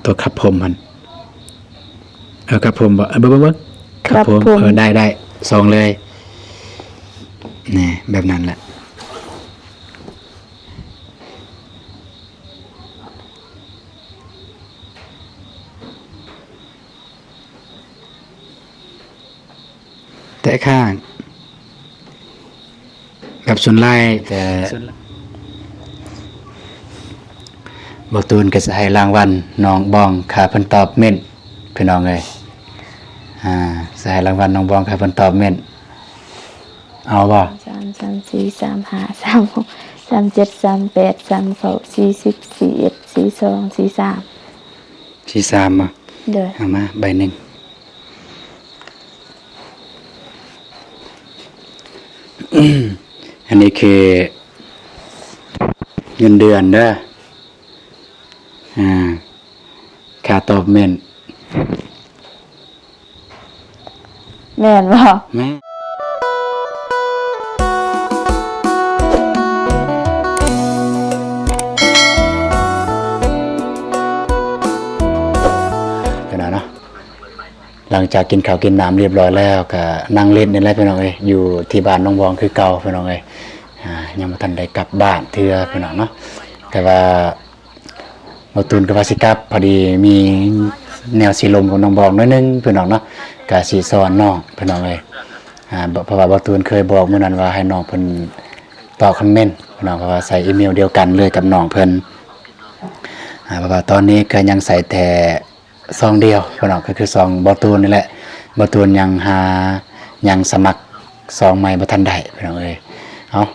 ຕົວຂັບຜົມຫັ້ນ ເອີ ຂັບຜົມບໍ່ ເອີ ເບິ່ງ ເບິ່ງ ເບິ່ງ ຂັບຜົມ ຂັບຜົມ ເອີ ໄດ້ ໄດ້ ສອງເລີຍ ນີ້ ແບບນັ້ນແຫຼະ. ແຕະຄ້າງ ແບບສ່ວນຫຼາຍ ແຕ່ສ່ວນ ບ່າວຕູນກໍຈະໃຫ້ລາງວັນນ້ອງບອງ ຖ້າເພິ່ນຕອບເມັ້ນ ພີ່ນ້ອງເອີຍ. ອ່າ ຈະໃຫ້ລາງວັນນ້ອງບອງ ຖ້າເພິ່ນຕອບເມັ້ນ. ເອົາບໍ່? ສາມ ສາມສີ່ ສາມຫ້າ ສາມຫົກ ສາມເຈັດ ສາມແປດ ສາມເກົ້າ ສີ່ສິບ ສີ່ສິບເອັດ ສີ່ສິບສອງ ສີ່ສິບສາມ ສີ່ສິບສາມບໍ່? ໂດຍ. ເອົາມາໃບໜຶ່ງ. ອັນນີ້ຄືເງິນເດືອນເດີ ອ່າ ຄ່າຕອບເມັ້ນ. ແມ່ນບໍ່? ແມ່ນ. ເປັນຫຍັງເນາະ? ຫຼັງຈາກກິນເຂົ້າກິນນ້ຳຮຽບຮ້ອຍແລ້ວ ກະນັ່ງຫຼິ້ນນີ້ແຫຼະພີ່ນ້ອງເອີຍ ຢູ່ທີ່ບ້ານນ້ອງບອງຄືເກົ່າພີ່ນ້ອງເອີຍ. ອ່າ ຍັງບໍ່ທັນໄດ້ກັບບ້ານເທື່ອພີ່ນ້ອງເນາະ ແຕ່ວ່າບ່າວຕູນກໍວ່າຊິກັບ ພໍດີມີແນວຊິລົມກັບນ້ອງບອງໜ້ອຍໜຶ່ງພີ່ນ້ອງເນາະ ກະຊິສອນນ້ອງພີ່ນ້ອງເອີຍ. ອ່າ ເພາະວ່າບ່າວຕູນເຄີຍບອກມື້ນັ້ນວ່າໃຫ້ນ້ອງເພິ່ນຕອບຄອມເມັນພີ່ນ້ອງ ເພາະວ່າໃຊ້ອີເມວດຽວກັນເລີຍກັບນ້ອງເພິ່ນ. ອ່າ ເພາະວ່າຕອນນີ້ກໍຍັງໃຊ້ແຕ່ ຊ່ອງດຽວພີ່ນ້ອງ ກໍຄືຊ່ອງບ່າວຕູນນີ້ແຫຼະ. ບ່າວຕູນຍັງຫາ ຍັງສະໝັກຊ່ອງໃໝ່ບໍ່ທັນໄດ້ພີ່ນ້ອງເອີຍ. ເອົາ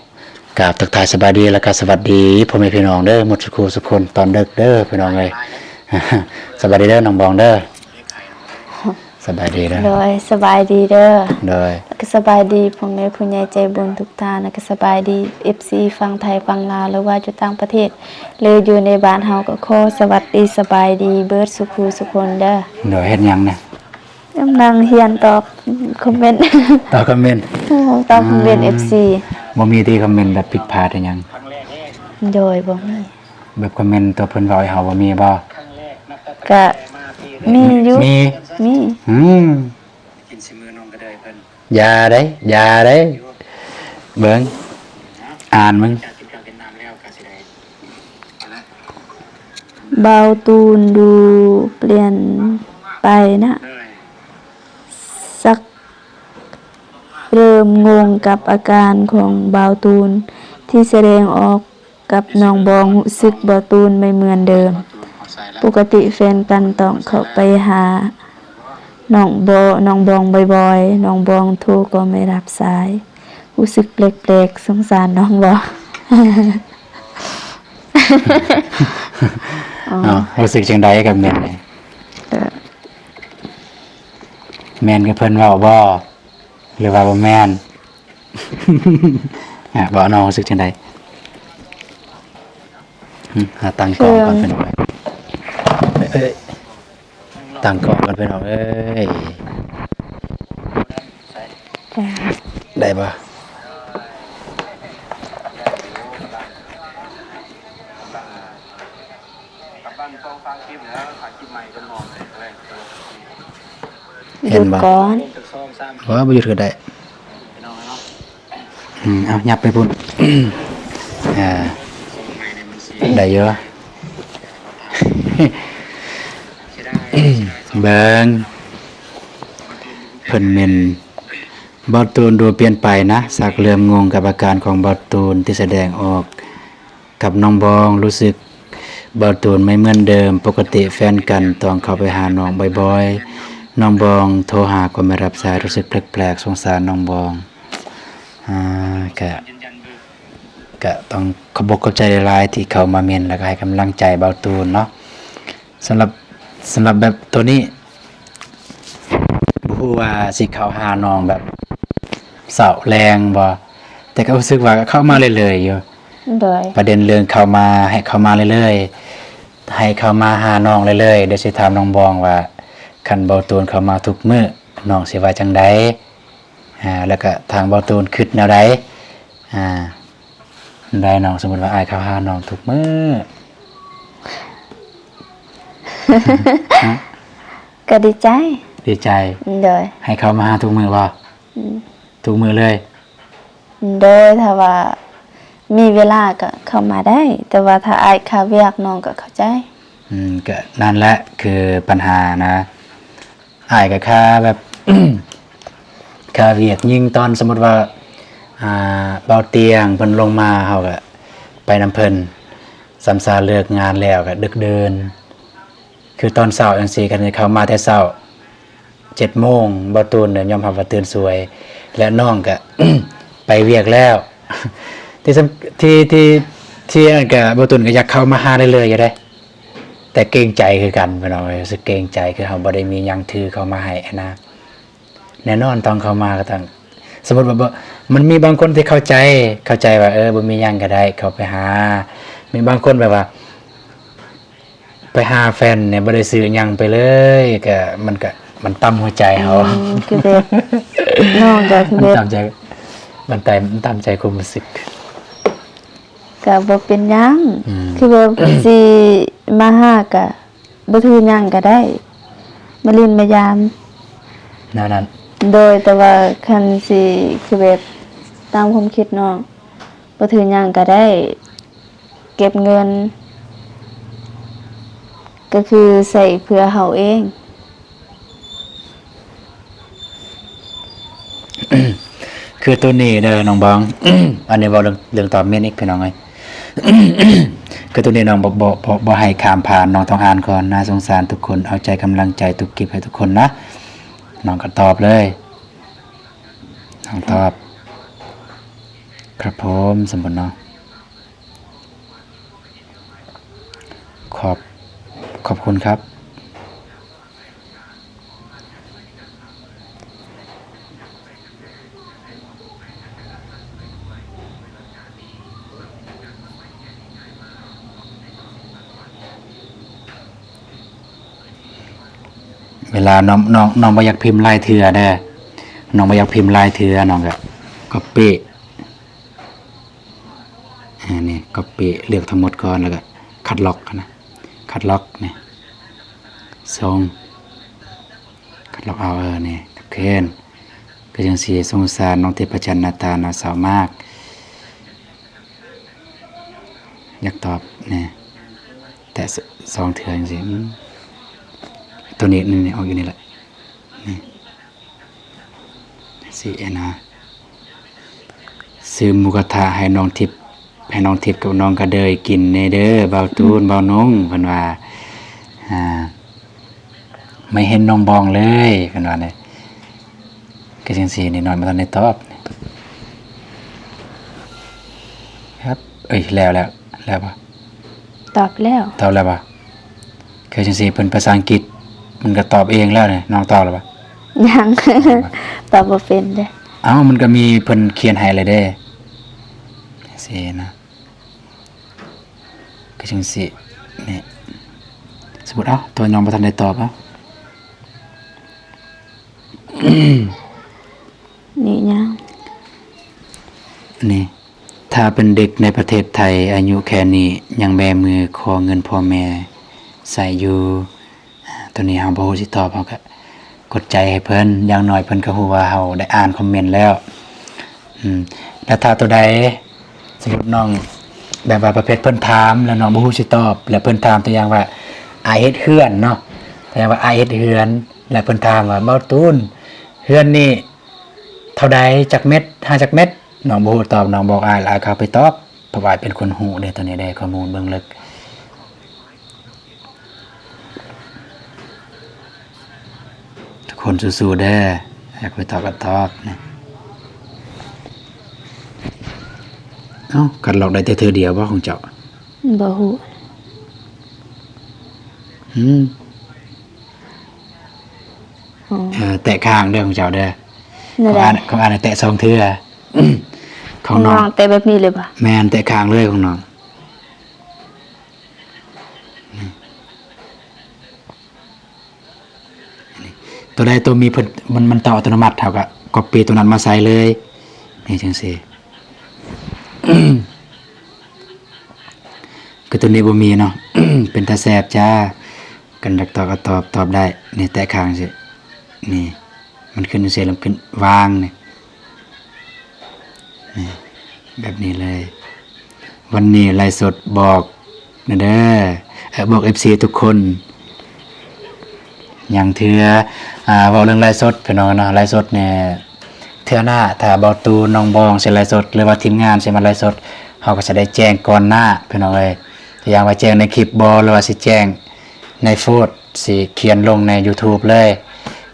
ກາບທັກທາຍສະບາຍດີ ແລ້ວກໍສະຫວັດດີພໍ່ແມ່ພີ່ນ້ອງເດີ ໝົດສຸຄູ່ສຸຄົນຕອນເດິກເດີພີ່ນ້ອງເອີຍ. ສະບາຍດີເດີນ້ອງບອງເດີ. ສະບາຍດີເດີ. ໂດຍ ສະບາຍດີເດີ. ໂດຍ ແລ້ວກໍສະບາຍດີພໍ່ແມ່ຜູ້ໃຫຍ່ໃຈບຸນທຸກທ່ານ ແລ້ວກໍສະບາຍດີເອັຟຊີຝັ່ງໄທຝັ່ງລາວ ຫຼືວ່າຢູ່ຕ່າງປະເທດ ຫຼືຢູ່ໃນບ້ານເຮົາ ກໍຂໍສະຫວັດດີສະບາຍດີເບິດສຸຄູ່ສຸຄົນເດີ. ໂດຍ ເຮັດຫຍັງນະ? ກຳລັງຮຽນຕອບຄອມເມັນ. ຕອບຄອມເມັນ. ໂອ້ ຕອບຄອມເມັນ ອືມ ເອັຟຊີ. ບໍ່ມີຕິຄອມເມັນແບບຜິດພາດອີຫຍັງ? ໂດຍ ບໍ່ມີ. ແບບຄອມເມັນຕົວເພິ່ນເວົ້າໃຫ້ເຮົາບໍ່ມີບໍ່? ກະມີຢູ່. ມີ? ມີ. ອືມ ຢ່າເດ້ ຢ່າເດ້ ເບິ່ງ ອ່ານເບິ່ງ. ບ່າວຕູນດູປ່ຽນໄປນະ ສັກເລີ່ມງົງກັບອາການຂອງບ່າວຕູນທີ່ສະແດງອອກ ກັບນ້ອງບອງ ຮູ້ສຶກບ່າວຕູນບໍ່ເໝືອນເດີມ. ປົກກະຕິແຟນກັນຕ້ອງເຂົ້າໄປຫານ້ອງບອງ ນ້ອງບອງບ່ອຍໆ ນ້ອງບອງໂທກໍໄມ່ຮັບສາຍ. ຮູ້ສຶກແປກໆ ສົງສານນ້ອງບອງ. ອໍ ເອົ້າ ຮູ້ສຶກຈັ່ງໃດກັບແມ່ນນີ້? ເອີ ແມ່ນຄືເພິ່ນເວົ້າບໍ່ ຫຼືວ່າບໍ່ແມ່ນ? ອ່າ ບໍ່ ນ້ອງຮູ້ສຶກຈັ່ງໃດ? ຫຶ ຫາຕັ້ງກ້ອງກ່ອນເພິ່ນ ເອີຍ ຕັ້ງກ້ອງກ່ອນພີ່ນ້ອງເອີຍ. ໄດ້ບໍ່? ເຫັນບໍ່? ຢຸດກ່ອນ. ບໍ່ ບໍ່ຢຸດກໍໄດ້. ອືມ ເອົາ ຫຍັບໄປພຸ້ນ. ອ່າ ໄດ້ຢູ່. ເບິ່ງ ເພິ່ນແມ່ນ ບ່າວຕູນດູປ່ຽນໄປນະ ສັກເລີ່ມງົງກັບອາການຂອງບ່າວຕູນທີ່ສະແດງອອກ ກັບນ້ອງບອງ ຮູ້ສຶກບ່າວຕູນໄມ່ເໝືອນເດີມ. ປົກກະຕິແຟນກັນຕ້ອງເຂົ້າໄປຫານ້ອງບ່ອຍໆ ນ້ອງບອງໂທຫາກໍໄມ່ຮັບສາຍ ຮູ້ສຶກແປກໆ ສົງສານນ້ອງບອງ. ອ່າ ກະ ກະຕ້ອງຂອບອົກຂອບໃຈຫຼາຍໆ ທີ່ເຂົ້າມາເມັ້ນ ແລ້ວກໍໃຫ້ກຳລັງໃຈບ່າວຕູນເນາະ. ສຳລັບ ສຳລັບແບບໂຕນີ້ ບໍ່ຮູ້ວ່າຊິເຂົ້າຫານ້ອງແບບເຊົ້າແລງບໍ່ ແຕ່ກໍຮູ້ສຶກວ່າເຂົ້າມາເລື້ອຍໆຢູ່. ໂດຍ ປະເດັນເລື່ອງເຂົ້າມາ ໃຫ້ເຂົ້າມາເລື້ອຍໆ ໃຫ້ເຂົ້າມາຫານ້ອງເລື້ອຍໆ. ດຽວຊິຖາມນ້ອງບອງວ່າ ຄັນບ່າວຕູນເຂົ້າມາທຸກມື້ ນ້ອງຊິວ່າຈັ່ງໃດ? ອ່າ ແລ້ວກໍທາງບ່າວຕູນຄິດແນວໃດ? ອ່າ ໄດ້ ນ້ອງ ສົມມຸດວ່າອ້າຍເຂົ້າຫານ້ອງທຸກມື້. ຮະ? ກໍດີໃຈ. ດີໃຈ. ໂດຍ. ໃຫ້ເຂົ້າມາຫາທຸກມື້ບໍ່? ອືມ. ທຸກມື້ເລີຍ? ໂດຍ. ຖ້າວ່າມີເວລາກໍເຂົ້າມາໄດ້, ແຕ່ວ່າຖ້າອ້າຍຄາວຽກ ນ້ອງກໍເຂົ້າໃຈ. ອືມ, ກໍນັ້ນແຫຼະຄືບັນຫານະ. ອ້າຍກໍຄາແບບ ຄາວຽກ. ຍິ່ງຕອນສົມມຸດວ່າ ອ່າ ເບົາຕຽງເພິ່ນລົງມາ ເຮົາກໍໄປນຳເພິ່ນ, ສ່ຳຊາເລີກງານແລ້ວກໍດຶກເດີ່ນ. ຄືຕອນເຊົ້າຈັ່ງຊີ້ ຄັນເຂົ້າມາແຕ່ເຊົ້າເຈັດໂມງ ເບົາຕູນຍອມຮັບວ່າຕື່ນສວຍ ແລະ ນ້ອງກະ ໄປວຽກແລ້ວ. ທີ່ສຳ ທີ່ ທີ່ ທີ່ນັ້ນກະ ເບົາຕູນກະຢາກເຂົ້າມາຫາເລື້ອຍໆຢູ່ເດ້ ແຕ່ເກງໃຈຄືກັນພີ່ນ້ອງເອີຍ, ຮູ້ສຶກເກງໃຈ ຄືເຮົາບໍ່ໄດ້ມີຫຍັງຖືເຂົ້າມາໃຫ້ຫັ້ນນະ. ແນ່ນອນຕ້ອງເຂົ້າມາກໍຕ້ອງ ສົມມຸດວ່າບໍ່ ມັນມີບາງຄົນທີ່ເຂົ້າໃຈ ເຂົ້າໃຈວ່າ ເອີ ບໍ່ມີຫຍັງກໍໄດ້ ເຂົ້າໄປຫາ. ມີບາງຄົນແບບວ່າ ໄປຫາແຟນນີ້ບໍ່ໄດ້ຊື້ຫຍັງໄປເລີຍ ກໍ ມັນກໍ ມັນຕຳຫົວໃຈເຮົາ. ອືມ ຄືແບບ ນ້ອງກໍຄືແບບ ມັນຕຳໃຈ ມັນຕຳ ມັນຕຳໃຈຄວາມຮູ້ສຶກ. ກໍບໍ່ເປັນຫຍັງ. ອືມ ຄືແບບ ຊິມາຫາກໍ ບໍ່ຖືຫຍັງກໍໄດ້ ມາຫຼິ້ນມາຢາມ ແນວນັ້ນ. ໂດຍ ແຕ່ວ່າຄັນຊິ ຄືແບບ ຕາມຄວາມຄິດນ້ອງ ບໍ່ຖືຫຍັງກໍໄດ້ ເກັບເງິນ ກໍຄືໃຊ້ເພື່ອເຮົາເອງ. ຄືໂຕນີ້ເດີນ້ອງບອງ ອັນນີ້ເວົ້າເລື່ອງ ເລື່ອງຕອບເມນອີກ ພີ່ນ້ອງເອີຍ. ຄືໂຕນີ້ນ້ອງບໍ່ ບໍ່ ບໍ່ ບໍ່ໃຫ້ຂ້າມຜ່ານ, ນ້ອງຕ້ອງອ່ານກ່ອນ. ໜ້າສົງສານທຸກຄົນ, ເອົາໃຈກຳລັງໃຈທຸກຄລິບໃຫ້ທຸກຄົນນະ. ນ້ອງກໍຕອບເລີຍ, ນ້ອງຕອບ ຄັບຜົມ ສົມມຸດເນາະ. ຂອບ ຂອບຄຸນຄັບ. ເວລານ້ອງ ນ້ອງ ນ້ອງບໍ່ຢາກພິມຫຼາຍເທື່ອເດີ, ນ້ອງບໍ່ຢາກພິມຫຼາຍເທື່ອ ນ້ອງກະກັອບປີ້ ອາ ນີ້ກັອບປີ້ ເລືອກທັງໝົດກ່ອນ ແລ້ວກະຄັດລອກນະ ຄັດລອກນີ້ ສົ່ງ ຄັດລອກເອົາ ເອີ ນີ້ ຄັບເຄນ ຄືຈັ່ງຊີ້. ສົງສານນ້ອງທິບພະຈັນ ໜ້າຕາໜ້າເສົ້າມາກ ຢາກຕອບແນ່ ແຕະສອງເທື່ອຈັ່ງຊີ້. ອືມ ໂຕນີ້ ນີ້ ນີ້ ອອກຢູ່ນີ້ແຫຼະ ນີ້ ຊີ້ເອນາ ຊື້ໝູກະທະໃຫ້ນ້ອງທິບ ໃຫ້ນ້ອງທິບກັບນ້ອງກະເດີຍກິນແນ່ເດີ ບ່າວຕູນ ອືມ ບ່າວນົງ ເພິ່ນວ່າ ອ່າ ໄມ່ເຫັນນ້ອງບອງເລີຍ ເພິ່ນວ່າເດ້. ຄືຈັ່ງຊີ້ ນິດໜ້ອຍບໍ່ທັນໄດ້ຕອບ ຄັບ ເອີຍ ແລ້ວ ແລ້ວ ແລ້ວບໍ່? ຕອບແລ້ວ ຕອບແລ້ວບໍ່? ຄືຈັ່ງຊີ້ ເພິ່ນພາສາອັງກິດ ມັນກໍຕອບເອງແລ້ວນີ້ ນ້ອງຕອບແລ້ວບໍ່? ຍັງ ຕອບບໍ່ເປັນເດ້. ເອົ້າ ມັນກໍມີເພິ່ນຂຽນໃຫ້ແລ້ວເດ້ ຊີ້ນະ ຄືຈັ່ງຊີ້ ນີ້ ສົມມຸດ ເອົ້າ ຕົວນ້ອງບໍ່ທັນໄດ້ຕອບ ເອົ້າ ນີ້ຍັງ ນີ້ ຖ້າເປັນເດັກໃນປະເທດໄທອາຍຸແຄ່ນີ້ ຍັງແບມືຂໍເງິນພໍ່ແມ່ໃຊ້ຢູ່. ໂຕນີ້ເຮົາບໍ່ຮູ້ຊິຕອບ ເຮົາກະກົດໃຈໃຫ້ເພິ່ນ ຢ່າງໜ້ອຍເພິ່ນກະຮູ້ວ່າເຮົາໄດ້ອ່ານຄອມເມັນແລ້ວ. ອືມ ແລ້ວຖ້າໂຕໃດ ສົມມຸດນ້ອງ ແບບວ່າປະເພດເພິ່ນຖາມ ແລ້ວນ້ອງບໍ່ຮູ້ຊິຕອບ ແລ້ວເພິ່ນຖາມຕົວຢ່າງວ່າ ອ້າຍເຮັດເຮືອນເນາະ ຕົວຢ່າງວ່າ ອ້າຍເຮັດເຮືອນ ແລ້ວເພິ່ນຖາມວ່າ ບ່າວຕູນ ເຮືອນນີ້ ເທົ່າໃດ ຈັກເມັດ ຫາຈັກເມັດ ນ້ອງບໍ່ຮູ້ຕອບ ນ້ອງບອກອ້າຍ ແລ້ວອ້າຍເຂົ້າໄປຕອບ ເພາະວ່າອ້າຍເປັນຄົນຮູ້ເດ້ ໂຕນີ້ເດ້ ຂໍ້ມູນເບື້ອງເລິກ. ທຸກຄົນສູ້ໆເດີ ຢາກໄປຕອບກໍຕອບນະ. ເອົ້າ ຄັດລອກໄດ້ແຕ່ເທື່ອດຽວບໍ່ຂອງເຈົ້າ? ບໍ່ຮູ້ ອືມ ອໍ ເອີ ແຕະຄ້າງເດີຂອງເຈົ້າເດີ ແນວໃດ? ຂອງອ້າຍ ຂອງອ້າຍແຕະສອງເທື່ອ ຂອງນ້ອງ ຂອງນ້ອງແຕະແບບນີ້ເລີຍບໍ່? ແມ່ນ ແຕະຄ້າງເລີຍຂອງນ້ອງ. ໂຕໃດໂຕມີເພິ່ນ ມັນ ມັນເຕົາອັດຕະໂນມັດ ເຮົາກະກັອບປີ້ໂຕນັ້ນມາໃສ່ເລີຍ ນີ້ຈັ່ງຊີ້. ຄືໂຕນີ້ບໍ່ມີເນາະ ເປັນຕາແຊບຈ້າ. ຄັນຢາກຕອບກໍຕອບ ຕອບໄດ້. ນີ້ແຕະຄ້າງຊີ້ ນີ້ ມັນຂຶ້ນຈັ່ງຊີ້ ແລ້ວຂຶ້ນວາງນີ້ ນີ້ ແບບນີ້ເລີຍ. ວັນນີ້ໄລຟ໌ສົດບອກແດ່ເດີ ເອີ ບອກເອັຟຊີທຸກຄົນ. ຍັງເທື່ອ ອ່າ ເວົ້າເລື່ອງໄລຟ໌ສົດ ພີ່ນ້ອງເນາະ, ໄລຟ໌ສົດນີ້ ເທື່ອໜ້າ ຖ້າເບົາຕູນ ນ້ອງບອງຊິໄລຟ໌ສົດ ຫຼືວ່າທີມງານຊິມາໄລຟ໌ສົດ ເຮົາກໍຈະໄດ້ແຈ້ງກ່ອນໜ້າ ພີ່ນ້ອງເອີຍ. ຢ່າງວ່າແຈ້ງໃນຄລິບບໍ ຫຼືວ່າຊິແຈ້ງໃນໂພສ ຊິຂຽນລົງໃນຢູທູບເລີຍ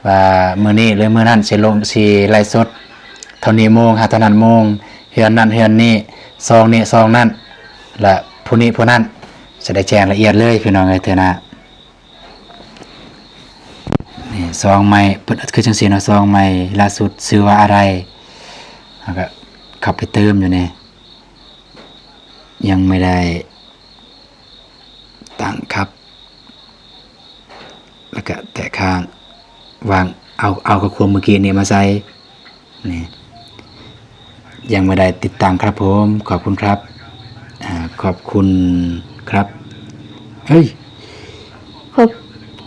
ວ່າມື້ນີ້ ຫຼືມື້ນັ້ນຊິລົງ ຊິໄລຟ໌ສົດເທົ່ານີ້ໂມງ ຫາເທົ່ານັ້ນໂມງ ເຮືອນນັ້ນເຮືອນນີ້ ຊ່ອງນີ້ຊ່ອງນັ້ນ ແລະ ຜູ້ນີ້ຜູ້ນັ້ນ ຈະໄດ້ແຈ້ງລະອຽດເລີຍ ພີ່ນ້ອງເອີຍ ເທື່ອໜ້າ. ນີ້ ຊອງໃໝ່ ເປີດ ຄືຈັ່ງຊີ້ເນາະ, ຊອງໃໝ່ລ່າສຸດຊື່ວ່າອະໄລ? ເຮົາກໍເຂົ້າໄປເຕີມຢູ່ນີ້ ຍັງໄມ່ໄດ້ຕັ້ງຄັບ ແລ້ວກໍແຕະຄ້າງ ວາງ ເອົາ ເອົາຂໍ້ຄວາມມື້ກີ້ນີ້ມາໃສ່. ນີ້ ຍັງບໍ່ໄດ້ຕິດຕັ້ງຄັບຜົມ. ຂອບຄຸນຄັບ ອ່າ ຂອບຄຸນຄັບ ເອີຍ ຂອບ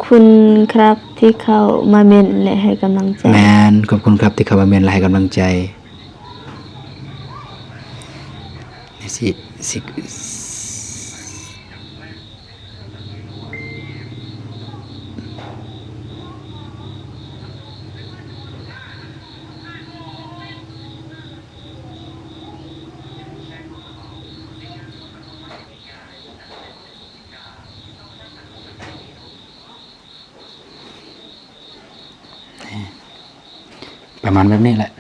ຄຸນຄັບທີ່ເຂົ້າມາເມັ້ນ ແລະ ໃຫ້ກຳລັງໃຈ. ແມ່ນ ຂອບຄຸນຄັບທີ່ເຂົ້າມາເມັ້ນ ແລະ ໃຫ້ກຳລັງໃຈ. ນີ້ຊິ ຊິ ປະມານແບບນີ້ແຫຼະ.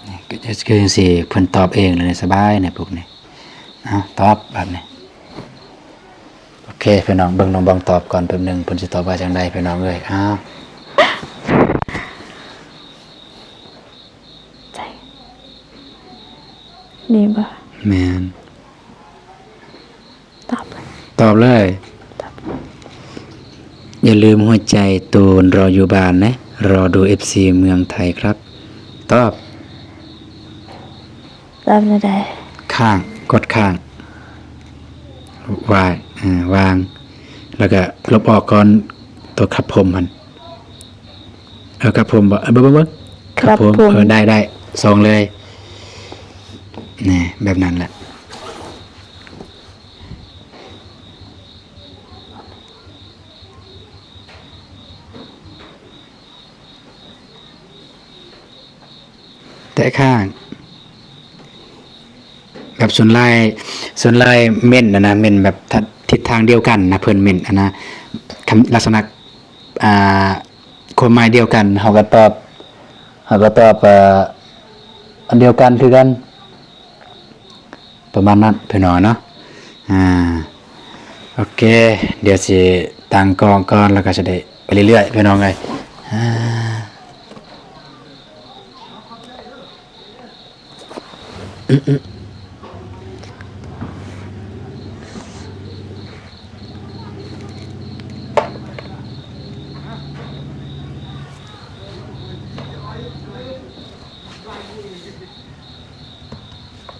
ນີ້ ຄື ຄືຈັ່ງຊີ້ ເພິ່ນຕອບເອງເລີຍ ສະບາຍໃນປຸກນີ້. ເອົາ ຕອບບາດນີ້. ໂອເຄ ພີ່ນ້ອງ ເບິ່ງນ້ອງບອງຕອບກ່ອນແປັບໜຶ່ງ ເພິ່ນຊິຕອບວ່າຈັ່ງໃດ ພີ່ນ້ອງເອີຍ. ເອົາ ໃຈ ນີ້ບໍ່? ແມ່ນ. ຕອບເລີຍ ຕອບເລີຍ ຕອບ. ຢ່າລືມຫົວໃຈຕູນ ລໍຢູ່ບ້ານນະ ລໍດູເອັຟຊີເມືອງໄທຄັບ. ຕອບ ຕອບແນວໃດ? ຄ້າງ ກົດຄ້າງ ວາຍ ເອີ ວາງ ແລ້ວກໍລົບອອກກ່ອນຕົວຄັບຜົມຫັ້ນ. ເອີ ຄັບຜົມບໍ? ເອີ ເບິ່ງ ເບິ່ງ ເບິ່ງ ຄັບຜົມ ຄັບຜົມ ເອີ ໄດ້ ໄດ້ ສອງເລີຍ ນີ້ ແບບນັ້ນແຫຼະ. ແຕະຄ້າງ ແບບສ່ວນຫຼາຍ ສ່ວນຫຼາຍເມັ້ນນະນະ ເມັ້ນແບບ ທ- ທິດທາງດຽວກັນນະ ເພິ່ນເມັ້ນຫັ້ນນະ ຄຳ ລັກສະນະ ອ່າ ຄວາມໝາຍດຽວກັນ ເຮົາກໍຕອບ ເຮົາກໍຕອບ ເອີ ອັນດຽວກັນຄືກັນ ປະມານນັ້ນພີ່ນ້ອງເນາະ. ອ່າ ໂອເຄ ດຽວຊິຕັ້ງກ້ອງກ່ອນ ແລ້ວກໍຊິໄດ້ໄປເລື້ອຍໆ ພີ່ນ້ອງເອີຍ. ອ່າ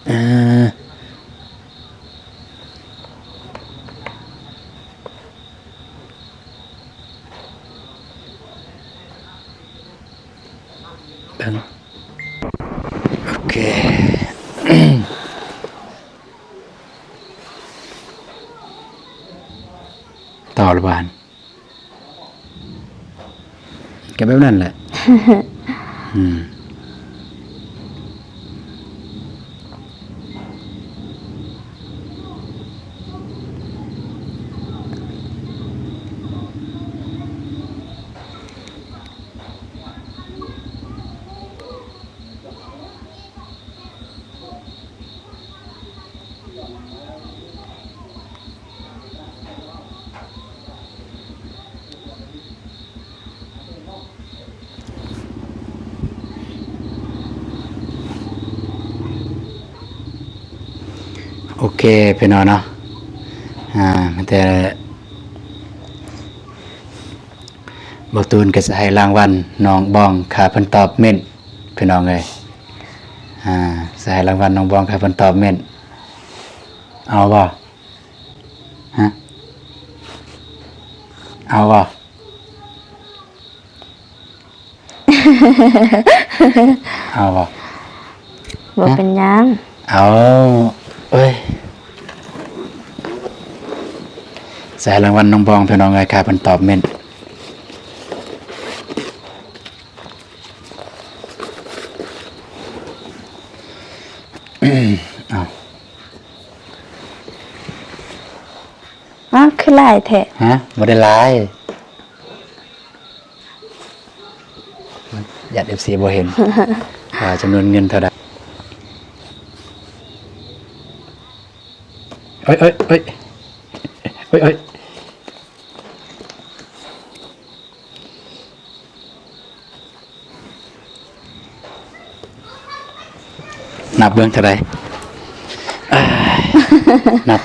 ອ່າ ເບິ່ງ ໂອເຄ ຕອບແລ້ວບໍ່ຫັ້ນ? ກໍແບບນັ້ນແຫຼະ ອືມ. ໂອເຄ ພີ່ນ້ອງເນາະ ອ່າ ມີແຕ່ ບໍ່ຕູນກໍຈະໃຫ້ລາງວັນນ້ອງບອງ ຄ່າເພິ່ນຕອບເມັ້ນ ພີ່ນ້ອງເອີຍ ອ່າ ຈະໃຫ້ລາງວັນນ້ອງບອງ ຄ່າເພິ່ນຕອບເມັ້ນ ເອົາບໍ່? ຮະ? ເອົາບໍ່? ເອົາບໍ່? ບໍ່ເປັນຫຍັງ. ເອົາ ເອີຍ ໃສ່ລາງວັນນ້ອງບອງ ພີ່ນ້ອງເອີຍ ຄ່າເພິ່ນຕອບເມັ້ນ. ເອົາ ອ້າວ ຄືຫຼາຍແທ້? ຮະ? ບໍ່ໄດ້ຫຼາຍ ຢ້ານເອັຟຊີບໍ່ເຫັນ ວ່າຈຳນວນເງິນເທົ່າໃດ. ໂອ້ຍ ໂອ້ຍ ໂອ້ຍ ໂອ້ຍ ໂອ້ຍ. ນັບເບິ່ງເທົ່າໃດ? ເອີຍ ນັບ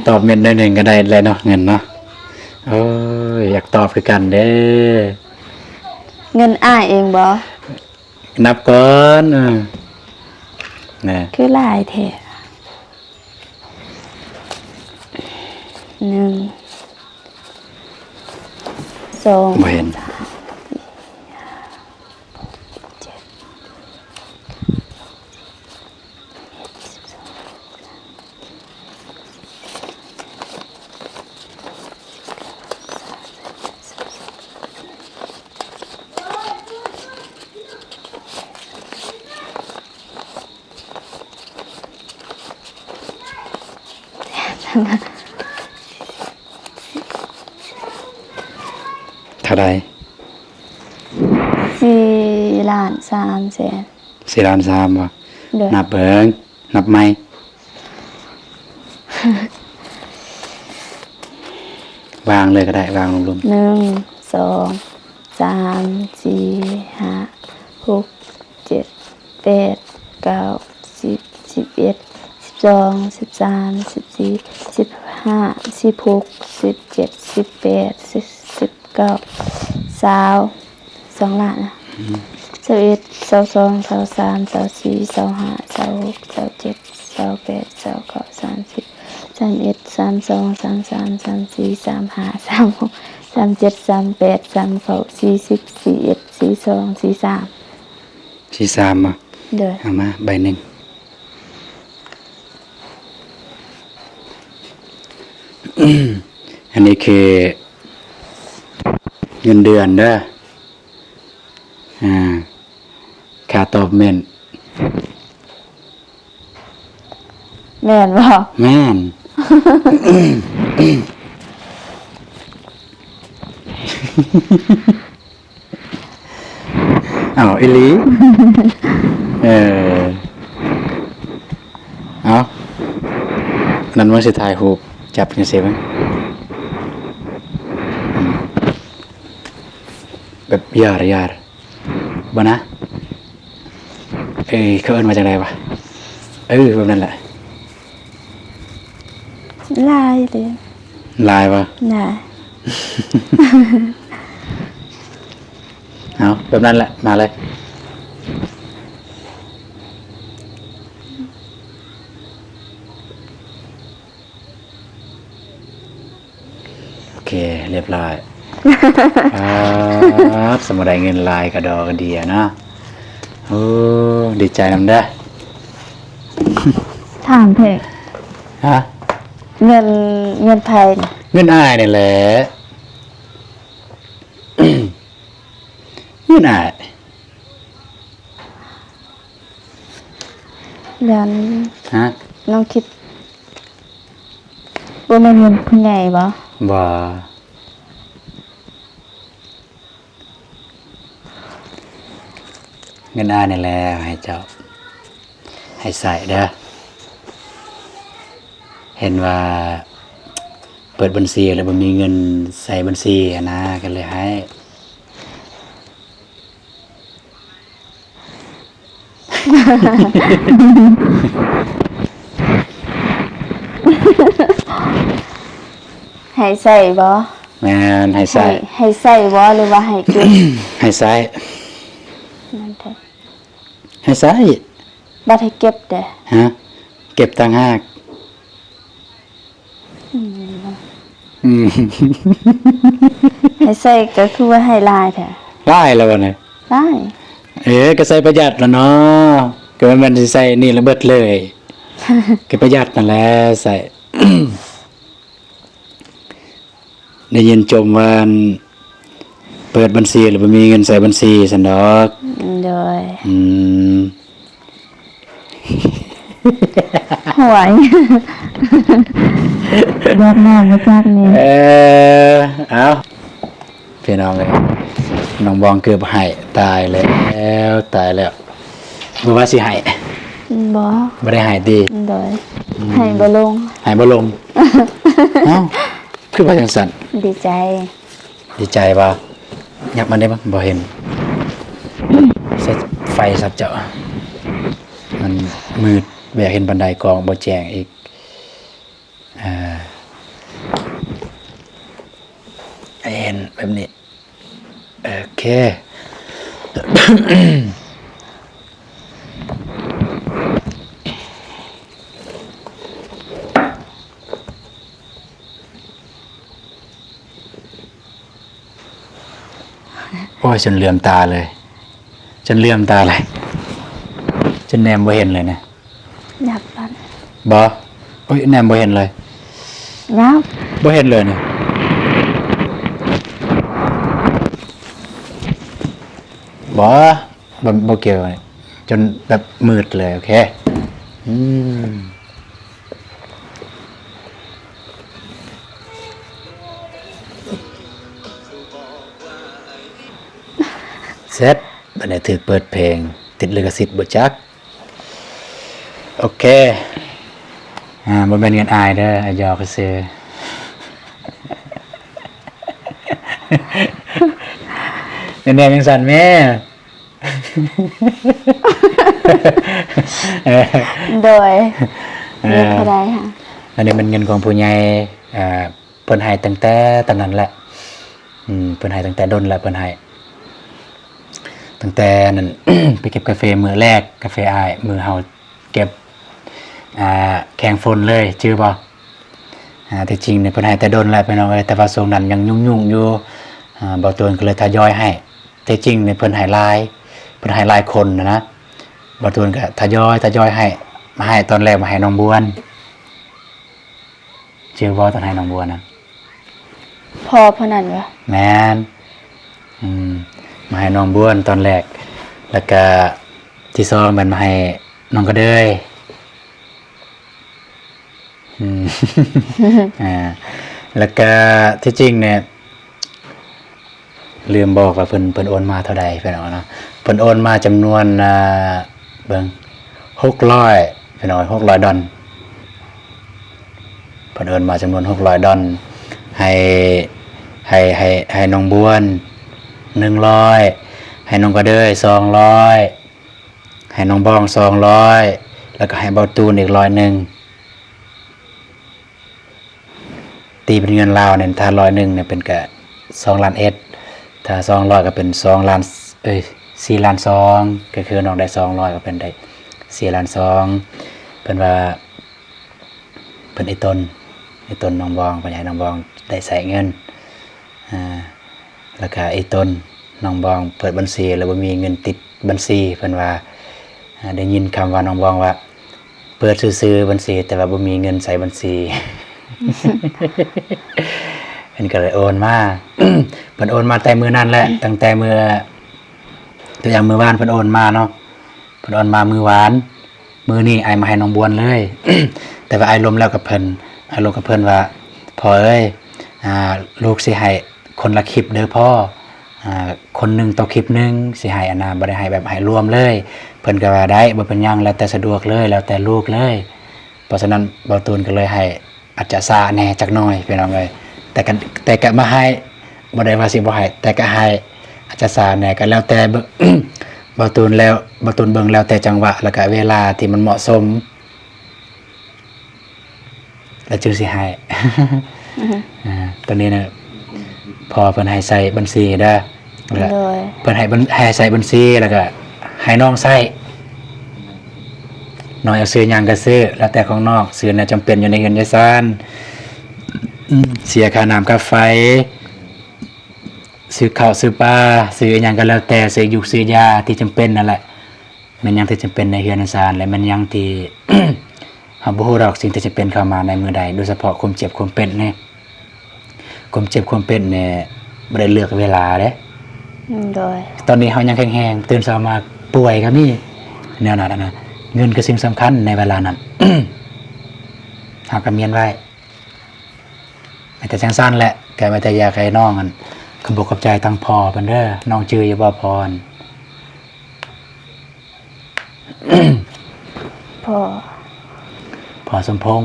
ຕອບເມັ້ນໜ້ອຍໜຶ່ງກໍໄດ້ແຫຼະເນາະ ເງິນເນາະ. ໂອ້ຍ ຢາກຕອບຄືກັນເດ້. ເງິນອ້າຍເອງບໍ່? ນັບກ່ອນ ເອີ ນະ ຄືຫຼາຍແທ້? ໜຶ່ງ ສອງ ບໍ່ເຫັນ ສາມ ເທົ່າໃດ? ສີ່ລ້ານສາມແສນ. ສີ່ລ້ານສາມບໍ່? ໂດຍ. ນັບເບິ່ງ ນັບໃໝ່ ວາງເລີຍກໍໄດ້ ວາງລົງ. ໜຶ່ງ ສອງ ສາມ ສີ່ ຫ້າ ຫົກ ເຈັດ ແປດ ເກົ້າ ສິບ ສິບເອັດ ສິບສອງ ສິບສາມ ສິບສີ່ ສິບຫ້າ ສິບຫົກ ສິບເຈັດ ສິບແປດ ສິບເກົ້າ ຊາວ ສອງລ້ານນະ ອືມ ຊາວເອັດ ຊາວສອງ ຊາວສາມ ຊາວສີ່ ຊາວຫ້າ ຊາວຫົກ ຊາວເຈັດ ຊາວແປດ ຊາວເກົ້າ ສາມສິບ ສາມເອັດ ສາມສອງ ສາມສາມ ສາມສີ່ ສາມຫ້າ ສາມຫົກ ສາມເຈັດ ສາມແປດ ສາມເກົ້າ ສີ່ສິບ ສີ່ເອັດ ສີ່ສອງ ສີ່ສາມ ສີ່ສາມບໍ່? ໂດຍ. ເອົາມາໃບໜຶ່ງ. ອັນນີ້ຄືເງິນເດືອນເດີ ອ່າ ຄ່າຕອບເມັ້ນ. ແມ່ນບໍ່? ແມ່ນ. ອ້າວ ອີ່ຫຼີ. ເອີ ເອົາ ນັ້ນວ່າຊິຖ່າຍຮູບ ຈັບຈັ່ງຊີ້ເບິ່ງ ອືມ ແບບຢາກ ຢາກ ບໍ່ນະ ເອີ ເຂົາເອີ້ນວ່າຈັ່ງໃດວະ? ເອີ ແບບນັ້ນແຫຼະ. ຫຼາຍເດ້. ຫຼາຍບໍ່? ຫຼາຍ. ເອົາ ແບບນັ້ນແຫຼະ ມາເລີຍ. ໂອເຄ ລຽບຮ້ອຍ. ປາດ ສະມາໄດ້ເງິນຫຼາຍກະດໍກະເດຍເນາະ. ໂອ້ ດີໃຈນຳເດີ. ຖາມແທ້. ຮະ? ເງິນ ເງິນໃຜ? ເງິນອ້າຍນີ້ແຫຼະ. ເງິນອ້າຍ. ແລ້ວ ຮະ? ນ້ອງຄິດ ບໍ່ແມ່ນເງິນຜູ້ໃຫຍ່ບໍ່? ບໍ່. ເງິນອ້າຍນີ້ແຫຼະ ໃຫ້ເຈົ້າ ໃຫ້ໃຊ້ເດີ. ເຫັນວ່າເປີດບັນຊີແລ້ວບໍ່ມີເງິນໃສ່ບັນຊີຫັ້ນນະ ກໍເລີຍໃຫ້. ໃຫ້ໃຊ້ບໍ່? ແມ່ນ ໃຫ້ໃຊ້. ໃຫ້ ໃຫ້ໃຊ້ບໍ່ ຫຼືວ່າໃຫ້ເກັບ? ໃຫ້ໃຊ້. ນັ້ນແທ້. ໃຫ້ໃຊ້. ບັດໃຫ້ເກັບເດ້? ຮະ? ເກັບຕ່າງຫາກ. ອືມ. ອືມ ໃຫ້ໃສ່ກໍຄືວ່າໃຫ້ຫຼາຍແທ້. ຫຼາຍແລ້ວບໍ່ນີ້? ຫຼາຍ. ເອີ ກໍໃສ່ປະຢັດລະເນາະ, ກໍແມ່ນຊິໃສ່ນີ້ລະເບິດເລີຍ. ກໍປະຢັດນັ້ນແຫຼະໃສ່. ໄດ້ຍິນຈົ່ມວ່າ ອັນ ເປີດບັນຊີແລ້ວບໍ່ມີເງິນໃສ່ບັນຊີຊັ້ນດອກ. ໂດຍ. ອືມ. ຫວຍ ຢາກມາບໍ່ຈັກນີ້. ເອີ ເອົ້າ ພີ່ນ້ອງເອີຍ ນ້ອງບອງເກືອບໄຫ້. ຕາຍແລ້ວ ຕາຍແລ້ວ. ບໍ່ວ່າຊິໄຫ້? ບໍ່ ບໍ່ໄດ້ໄຫ້ຕິ? ໂດຍ. ອືມ ໄຫ້ບໍ່ລົງ ໄຫ້ບໍ່ລົງ. ເອົ້າ ຄືວ່າຈັ່ງຊັ້ນ? ດີໃຈ. ດີໃຈບໍ່? ຫຍັບມາໄດ້ບໍ່? ບໍ່ເຫັນ. ໃສ່ໄຟສັບເຈົ້າ ມັນມືດ ບໍ່ຢາກເຫັນປານໃດ ກ້ອງບໍ່ແຈ້ງອີກ. ເອີ ໃຫ້ເຫັນແບບນີ້. ໂອເຄ. ໂອ້ຍ ຈົນເຫຼືອມຕາເລີຍ ຈົນເຫຼືອມຕາເລີຍ ຈົນແນມບໍ່ເຫັນເລີຍນະ. ຍັບປານ ບໍ່ ໂອ້ຍ ແນມບໍ່ເຫັນເລີຍ. ຍັບ ບໍ່ເຫັນເລີຍນີ້. ບໍ່ ບໍ່ ບໍ່ກ່ຽວ ຈົນແບບມືດເລີຍ. ໂອເຄ. ອືມ ເສັດ ບັດນີ້ຖືກເປີດເພງ ຕິດລິຂະສິດບໍ່ຈັກ. ໂອເຄ. ອ່າ ບໍ່ແມ່ນເງິນອ້າຍເດີ ອ້າຍຢອກຊື່. ແນມຈັ່ງຊັ້ນແມ້. ໂດຍ. ເອີ ເງິນເທົ່າໃດຫະ? ອັນນີ້ແມ່ນເງິນຂອງຜູ້ໃຫຍ່ ເອີ ເພິ່ນໃຫ້ຕັ້ງແຕ່ຕອນນັ້ນແຫຼະ. ອືມ ເພິ່ນໃຫ້ຕັ້ງແຕ່ດົນແລ້ວ ເພິ່ນໃຫ້ຕັ້ງແຕ່ນັ້ນ ໄປເກັບກາເຟມື້ແລກ ກາເຟອ້າຍ ມື້ເຮົາເກັບ ອ່າ ແຂ່ງຝົນເລີຍ ຈື່ບໍ່? ອ່າ ທີ່ຈິງນີ້ເພິ່ນໃຫ້ແຕ່ດົນແລ້ວ ພີ່ນ້ອງເອີຍ, ແຕ່ວ່າຊ່ວງນັ້ນຍັງຫຍຸ້ງໆຢູ່ ອ່າ ບ່າວຕູນກໍເລີຍທະຍອຍໃຫ້. ທີ່ຈິງນີ້ເພິ່ນໃຫ້ຫຼາຍ ເພິ່ນໃຫ້ຫຼາຍຄົນນະນະ, ບ່າວຕູນກໍທະຍອຍ ທະຍອຍໃຫ້ ມາໃຫ້ຕອນແລກ ມາໃຫ້ນ້ອງບວນ. ຈື່ບໍ່ ຕອນໃຫ້ນ້ອງບວນນະ? ພໍ່ຜູ້ນັ້ນຫວາ? ແມ່ນ. ອືມ ມາໃຫ້ນ້ອງບວນຕອນແລກ ແລ້ວກະທີສອງແມ່ນມາໃຫ້ນ້ອງກະເດີຍ. ອືມ ອ່າ ແລ້ວກະທີ່ຈິງນີ້ ລືມບອກວ່າເພິ່ນ ເພິ່ນໂອນມາເທົ່າໃດ ພີ່ນ້ອງເນາະ. ເພິ່ນໂອນມາຈຳນວນ ອ່າ ເບິ່ງ ຫົກຮ້ອຍ ພີ່ນ້ອງ ຫົກຮ້ອຍດອນ. ເພິ່ນໂອນມາຈຳນວນຫົກຮ້ອຍດອນ ໃຫ້ ໃຫ້ ໃຫ້ ໃຫ້ນ້ອງບວນໜຶ່ງຮ້ອຍ ໃຫ້ນ້ອງກະເດີຍສອງຮ້ອຍ ໃຫ້ນ້ອງບອງສອງຮ້ອຍ ແລ້ວກໍໃຫ້ບ່າວຕູນອີກຮ້ອຍໜຶ່ງ. ຕີເປັນເງິນລາວນີ້ ຖ້າຮ້ອຍໜຶ່ງນີ້ເປັນກະສອງລ້ານເອັດ ຖ້າສອງຮ້ອຍກໍເປັນສອງລ້ານ ເອີຍ ສີ່ລ້ານສອງ ກໍຄືນ້ອງໄດ້ສອງຮ້ອຍ ກໍເປັນໄດ້ສີ່ລ້ານສອງ. ເພິ່ນວ່າ ເພິ່ນອີ່ຕົນ ອີ່ຕົນນ້ອງບອງ ເພິ່ນຢາກໃຫ້ນ້ອງບອງໄດ້ໃຊ້ເງິນ ອ່າ ແລ້ວກະອີ່ຕົນນ້ອງບອງເປີດບັນຊີ ແລ້ວບໍ່ມີເງິນຕິດບັນຊີ ເພິ່ນວ່າ ອ່າ ໄດ້ຍິນຄຳວ່ານ້ອງບອງວ່າ ເປີດຊື່ໆບັນຊີ ແຕ່ວ່າບໍ່ມີເງິນໃສ່ບັນຊີ. ເພິ່ນກໍເລີຍໂອນມາ ເພິ່ນໂອນມາແຕ່ມື້ນັ້ນແຫຼະ ຕັ້ງແຕ່ມື້ ຕົວຢ່າງມື້ວານເພິ່ນໂອນມາເນາະ ເພິ່ນໂອນມາມື້ວານ. ມື້ນີ້ອ້າຍມາໃຫ້ນ້ອງບວນເລີຍ ແຕ່ວ່າອ້າຍລົມແລ້ວກັບເພິ່ນ ອ້າຍລົມກັບເພິ່ນວ່າ ພໍ່ເອີຍ ອ່າ ລູກຊິໃຫ້ຄົນລະຄລິບເດີພໍ່ ອ່າ ຄົນໜຶ່ງຕໍ່ຄລິບໜຶ່ງ ຊິໃຫ້ອັນນ່າ ບໍ່ໄດ້ໃຫ້ແບບໃຫ້ລວມເລີຍ. ເພິ່ນກໍວ່າໄດ້ ບໍ່ເປັນຫຍັງ ແລ້ວແຕ່ສະດວກເລີຍ ແລ້ວແຕ່ລູກເລີຍ. ເພາະສະນັ້ນ ບ່າວຕູນກໍເລີຍໃຫ້ ອາດຈະຊ້າແດ່ຈັກໜ້ອຍ ພີ່ນ້ອງເອີຍ ແຕ່ກໍ ແຕ່ກໍມາໃຫ້ ບໍ່ໄດ້ວ່າຊິບໍ່ໃຫ້ ແຕ່ກໍໃຫ້ ອາດຈະຊ້າແດ່ ກໍແລ້ວແຕ່ ບ່າວຕູນແລ້ວ ບ່າວຕູນເບິ່ງແລ້ວແຕ່ຈັງຫວະ ແລ້ວກໍເວລາທີ່ມັນເໝາະສົມ ແລ້ວຈຶ່ງຊິໃຫ້. ອືຮຶ ອ່າ ຕອນນີ້ນະ ພໍ່ເພິ່ນໃຫ້ໃສ່ບັນຊີເດີ ແລ້ວ ໂດຍ ເພິ່ນໃຫ້ບັນ ໃຫ້ໃສ່ບັນຊີ ແລ້ວກໍໃຫ້ນ້ອງໃຊ້ ນ້ອງຢາກຊື້ຫຍັງກໍຊື້ ແລ້ວແຕ່ຂອງນ້ອງ ຊື້ແນວຈຳເປັນຢູ່ໃນເຮືອນໃນຊານ ອືມ ເສຍຄ່ານ້ຳຄ່າໄຟ ຊື້ເຂົ້າຊື້ປາ ຊື້ອີ່ຫຍັງກໍແລ້ວແຕ່ ຊື້ຢູກຊື້ຢາທີ່ຈຳເປັນນັ້ນແຫຼະ. ແມ່ນຫຍັງທີ່ຈຳເປັນໃນເຮືອນໃນຊານ ແລະ ແມ່ນຫຍັງທີ່ ເຮົາບໍ່ຮູ້ດອກສິ່ງທີ່ຈະເປັນເຂົ້າມາໃນມື້ໃດ ໂດຍສະເພາະຄວາມເຈັບຄວາມເປັນນີ້ ຄວາມເຈັບຄວາມເປັນນີ້ບໍ່ໄດ້ເລືອກເວລາເດ້. ອືມ ໂດຍ ຕອນນີ້ເຮົາຍັງແຂງແຮງ ຕື່ນເຊົ້າມາປ່ວຍກໍມີ ແນວນັ້ນນະ. ເງິນຄືສິ່ງສຳຄັນໃນເວລານັ້ນ ເຮົາກໍມ້ຽນໄວ້. ມີແຕ່ຈັ່ງຊັ້ນແຫຼະ ກໍມີແຕ່ຢາກໃຫ້ນ້ອງ ອັນ ຂອບອົກຂອບໃຈທາງພໍ່ເພິ່ນເດີ. ນ້ອງຈື່ຢູ່ບໍ່ພໍ່? ພໍ່ ພໍ່ສົມພົງ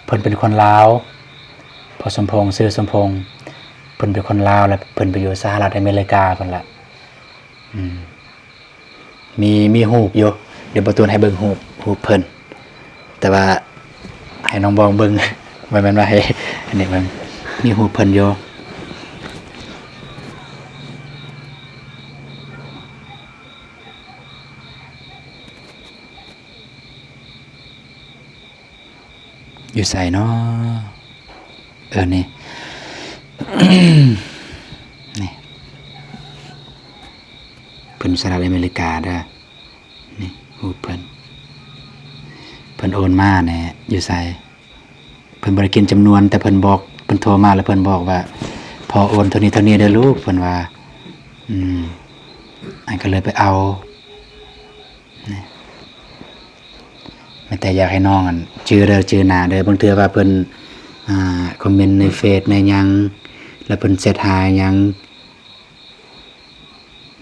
ເພິ່ນເປັນຄົນລາວ. ພໍ່ສົມພົງ ຊື່ສົມພົງ ເພິ່ນເປັນຄົນລາວ ແລະ ເພິ່ນໄປຢູ່ສະຫະລັດອາເມລິກາພຸ້ນລະ. ອືມ ມີ ມີຮູບຢູ່ ດຽວບໍ່ຕູນໃຫ້ເບິ່ງຮູບ ຮູບເພິ່ນ ແຕ່ວ່າໃຫ້ນ້ອງບອງເບິ່ງ ບໍ່ແມ່ນວ່າໃຫ້ ອັນນີ້ເບິ່ງ ມີຮູບເພິ່ນຢູ່. ຢູ່ໃສນໍ? ເອີ ນີ້ ນີ້ ເພິ່ນສະຫະລັດອາເມລິກາເດີ. ນີ້ຮູບເພິ່ນ ເພິ່ນໂອນມາແນ່ ຢູ່ໃສ? ເພິ່ນບໍ່ໄດ້ກຽນຈຳນວນ ແຕ່ເພິ່ນບອກ ເພິ່ນໂທມາແລ້ວເພິ່ນບອກວ່າ ພໍ່ໂອນເທົ່ານີ້ເທົ່ານີ້ເດີລູກ ເພິ່ນວ່າ. ອືມ ອັນກໍເລີຍໄປເອົາ. ນີ້ ມີແຕ່ຢາກໃຫ້ນ້ອງ ອັນ ຈື່ເດີ ຈື່ໜ້າເດີ. ບາງເທື່ອວ່າເພິ່ນ ອ່າ ຄອມເມັນໃນເຟສໃນຫຍັງ ແລ້ວເພິ່ນແຊັດຫາຫຍັງ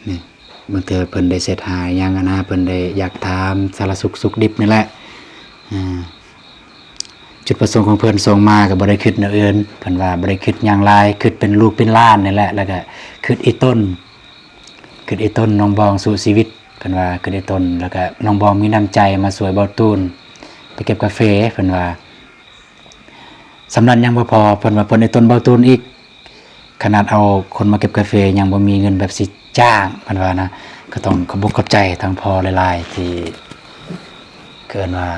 ນີ້ ບາງເທື່ອເພິ່ນໄດ້ແຊັດຫາຫຍັງຫັ້ນນະ ເພິ່ນໄດ້ຢາກຖາມສາລະສຸກສຸກດິບນີ້ແຫຼະ. ອ່າ ຈຸດປະສົງຂອງເພິ່ນສົ່ງມາກໍບໍ່ໄດ້ຄິດແນວອື່ນ ເພິ່ນວ່າບໍ່ໄດ້ຄິດຫຍັງຫຼາຍ ຄິດເປັນລູກເປັນຫຼານນີ້ແຫຼະ ແລ້ວກໍຄິດອີ່ຕົນ ຄິດອີ່ຕົນນ້ອງບອງສູ້ຊີວິດ ເພິ່ນວ່າຄິດອີ່ຕົນ ແລ້ວກໍນ້ອງບອງມີນ້ຳໃຈມາຊ່ວຍເບົາຕູນໄປເກັບກາເຟ ເພິ່ນວ່າ. ສ່ຳນັ້ນຍັງບໍ່ພໍ ເພິ່ນວ່າເພິ່ນໄດ້ຕົ້ນເບົາຕູນອີກ ຂະໜາດເອົາຄົນມາເກັບກາເຟຍັງບໍ່ມີເງິນແບບຊິຈ້າງ ເພິ່ນວ່ານະ. ກໍຕ້ອງຂອບອົກຂອບໃຈທາງພໍ່ຫຼາຍໆ ທີ່ເອີ້ນວ່າ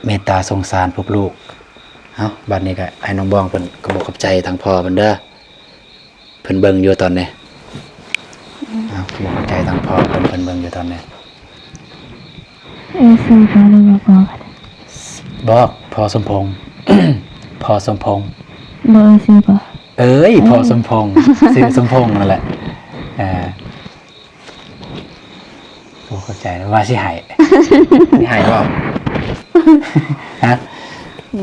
ເມດຕາສົງສານພວກລູກ. ເອົ້າ ບັດນີ້ກໍໃຫ້ນ້ອງບອງເພິ່ນຂອບອົກຂອບໃຈທາງພໍ່ເພິ່ນເດີ. ເພິ່ນເບິ່ງຢູ່ຕອນນີ້. ອືມ ເອົ້າ ຂອບໃຈທາງພໍ່ເພິ່ນ ເພິ່ນເບິ່ງຢູ່ຕອນນີ້. ເອີຍ ຊື່ພໍ່ຫຼືວ່າພໍ່ກໍໄດ້? ບອກ ພໍ່ສົມພົງ ພໍ່ສົມພົງ. ບໍ່ເອີຍຊື່ບໍ່? ເອີຍ ອືມ ພໍ່ສົມພົງ ຊື່ສົມພົງນັ້ນແຫຼະ. ເອີ ໂອ້ ຂອບໃຈ ວ່າຊິໃຫ້ ຊິໃຫ້ບໍ່? ຮະ?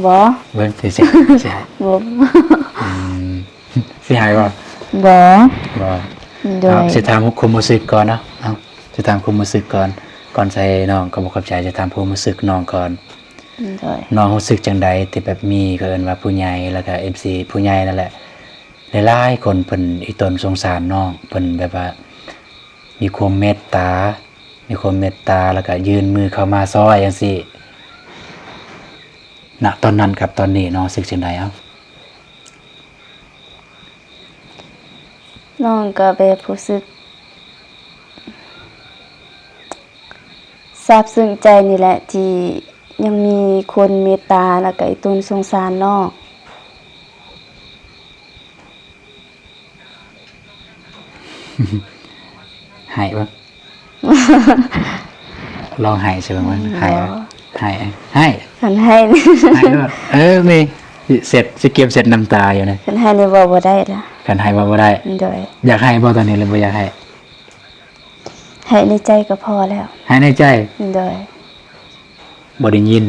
ບໍ່ ເບິ່ງຊິ ຊິໃຫ້ ຊິໃຫ້ ບໍ່. ອືມ ຊິໃຫ້ບໍ່? ບໍ່ ບໍ່. ໂດຍ ເອົາ ຊິຖາມຄວາມຮູ້ສຶກກ່ອນເນາະ. ເອົາ ຊິຖາມຄວາມຮູ້ສຶກກ່ອນ ກ່ອນໃສ່ນ້ອງ ຂອບອົກຂອບໃຈ ຊິຖາມຄວາມຮູ້ສຶກນ້ອງກ່ອນ. ໂດຍ ນ້ອງຮູ້ສຶກຈັ່ງໃດທີ່ແບບມີ ເຂົາເອີ້ນວ່າຜູ້ໃຫຍ່ ແລ້ວກໍເອັຟຊີຜູ້ໃຫຍ່ນັ້ນແຫຼະ ຫຼາຍໆຄົນເພິ່ນອີ່ຕົນສົງສານນ້ອງ ເພິ່ນແບບວ່າ ມີຄວາມເມດຕາ ມີຄວາມເມດຕາ ແລ້ວກະຍື່ນມືເຂົ້າມາຊ່ອຍຈັ່ງຊີ້ ນະຕອນນັ້ນກັບຕອນນີ້ນ້ອງຮູ້ສຶກຈັ່ງໃດ? ເອົ້າ ນ້ອງກະແບບຮູ້ສຶກຊາບຊຶ້ງໃຈນີ້ແຫຼະ ທີ່ຍັງມີຄົນເມດຕາ ແລ້ວກະອີ່ຕົນສົງສານນ້ອງ. ໄຫ້ບໍ່? ລອງໄຫ້ໃສ່ເບິ່ງ ອືມ ໄຫ້ ບໍ່ ໄຫ້ ໄຫ້ ຄັນໄຫ້ ໄຫ້ໂລດ. ເອີ ນີ້ ຊິເຊັດ ຊິກຽມເຊັດນ້ຳຕາຢູ່ນີ້. ຄັນໄຫ້ນີ້ເວົ້າບໍ່ໄດ້ລະ. ຄັນໄຫ້ເວົ້າບໍ່ໄດ້. ໂດຍ. ຢາກໄຫ້ບໍ່ຕອນນີ້ ຫຼືບໍ່ຢາກໄຫ້? ໃຫ້ໃນໃຈກໍພໍແລ້ວ. ໃຫ້ໃນໃຈ? ໂດຍ. ບໍ່ໄດ້ຍິນ.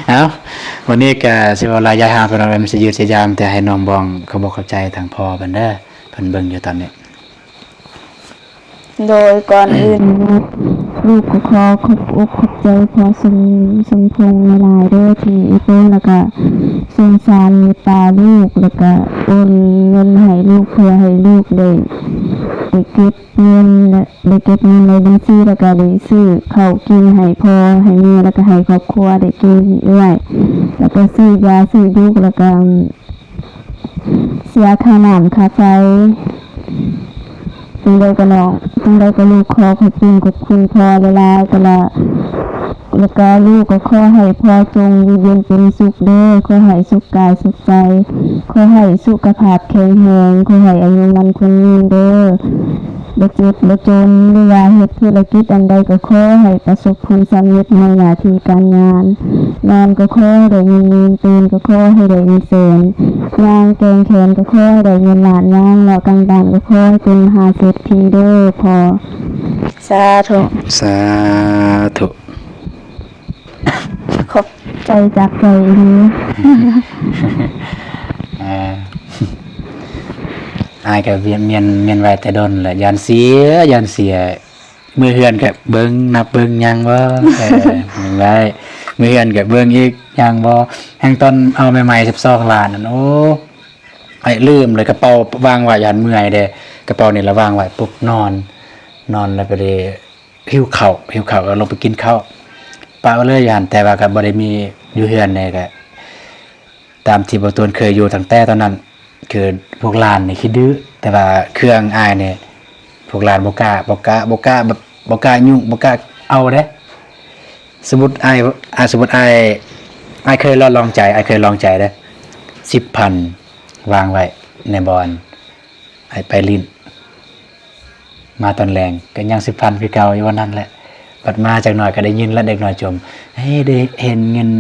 ເອົ້າ ວັນນີ້ກະຊິເວົ້າຫຼາຍຢາຍຫາງ ພີ່ນ້ອງເອີຍ ມັນຊິຍືດຊິຍາວ ແຕ່ໃຫ້ນ້ອງບອງຂອບອົກຂອບໃຈທາງພໍ່ເພິ່ນເດີ ເພິ່ນເບິ່ງຢູ່ຕອນນີ້. ໂດຍ ກ່ອນອື່ນ ລູກກໍຂໍຂອບອົກຂອບໃຈພໍ່ສົມ ສົມພົງຫຼາຍໆເດີ ທີ່ອີ່ຕົນ ແລ້ວກະສົງສານເມດຕາລູກ ແລ້ວກະໂອນເງິນໃຫ້ລູກ ເພື່ອໃຫ້ລູກໄດ້ ໄດ້ເກັບ ເງິນ ແລະ ໄດ້ເກັບເງິນໃນບັນຊີ ແລ້ວກະໄດ້ຊື້ເຂົ້າກິນໃຫ້ພໍ່ໃຫ້ແມ່ ແລ້ວກະໃຫ້ຄອບຄົວໄດ້ກິນ ໃຫ້ເອື້ອຍ ແລ້ວກະຊື້ຢາຊື້ຢູກ ແລ້ວກະເສຍຄ່ານ້ຳຄ່າໄຟ. ຈັ່ງໃດກໍນ້ອງ ຈັ່ງໃດກໍລູກຂໍຂອບຄຸນ ຂອບຄຸນພໍ່ຫຼາຍໆ ກະລະ ແລ້ວກະລູກກໍຂໍໃຫ້ພໍ່ຈົ່ງຢູ່ເຢັນເປັນສຸກເດີ້ ຂໍໃຫ້ສຸກກາຍສຸກໃຈ ຂໍໃຫ້ສຸຂະພາບແຂງແຮງ ຂໍໃຫ້ອາຍຸໝັ້ນຂວັນຍືນເດີ້. ບໍ່ເຈັບບໍ່ຈົນ ຫຼືວ່າເຮັດທຸລະກິດອັນໃດກໍຂໍໃຫ້ປະສົບຜົນສຳເລັດໃນໜ້າທີ່ການງານ. ນອນກໍຂໍໃຫ້ໄດ້ເງິນໝື່ນ ຕື່ນກໍຂໍໃຫ້ໄດ້ເງິນແສນ ຍ່າງແກ່ງແຂນກໍຂໍໃຫ້ໄດ້ເງິນລ້ານ ຍ່າງເລາະກາງບ້ານກໍຂໍໃຫ້ເປັນມະຫາເສດຖີເດີ້ພໍ່. ສາທຸ ສາທຸ. ຂອບໃຈຈາກໃຈອີ່ຫຼີ. ເອີ ອ້າຍກໍວຽນ ວຽນ ວຽນໄຫວ້ແຕ່ດົນແລ້ວ ຢ້ານເສຍ ຢ້ານເສຍ. ເມືອເຮືອນກໍເບິ່ງ ນັບເບິ່ງຍັງບໍ່ ເອີ ຍັງໄດ້. ເມືອເຮືອນກໍເບິ່ງອີກ ຍັງບໍ່. ແຮ່ງຕອນເອົາໃໝ່ໆ ສິບສອງລ້ານນັ້ນ ໂອ້ ອ້າຍລືມເລີຍ ກະເປົາວາງໄວ້ ຢ້ານເມື່ອຍເດ້ ກະເປົານີ້ລະວາງໄວ້ປຸບ ນອນ ນອນແລ້ວກໍໄດ້ ຫິວເຂົ້າ ຫິວເຂົ້າກໍລົງໄປກິນເຂົ້າ ປະໄວ້ເລີຍຢູ່ຫັ້ນ. ແຕ່ວ່າກໍບໍ່ໄດ້ມີຢູ່ເຮືອນແດ່ ກໍຕາມທີ່ບ່າວຕູນເຄີຍຢູ່ຕັ້ງແຕ່ຕອນນັ້ນ ຄືພວກຫຼານນີ້ຂີ້ດື້ ແຕ່ວ່າເຄື່ອງອ້າຍນີ້ ພວກຫຼານບໍ່ກ້າ ບໍ່ກ້າ ບໍ່ກ້າ ແບບບໍ່ກ້າຫຍຸ້ງ ບໍ່ກ້າເອົາເດ້. ສົມມຸດອ້າຍ ອາ ສົມມຸດອ້າຍ ອ້າຍເຄີຍລອງ ລອງໃຈ ອ້າຍເຄີຍລອງໃຈເດ້ ສິບພັນ ວາງໄວ້ໃນບ່ອນ ໃຫ້ໄປຫຼິ້ນ ມາຕອນແລງກໍຍັງສິບພັນຄືເກົ່າຢູ່ບ່ອນນັ້ນແຫຼະ. ບັດມາຈັກໜ້ອຍກໍໄດ້ຍິນແລ້ວ ເດັກນ້ອຍຈົ່ມ ເອີ ໄດ້ເຫັນເງິນ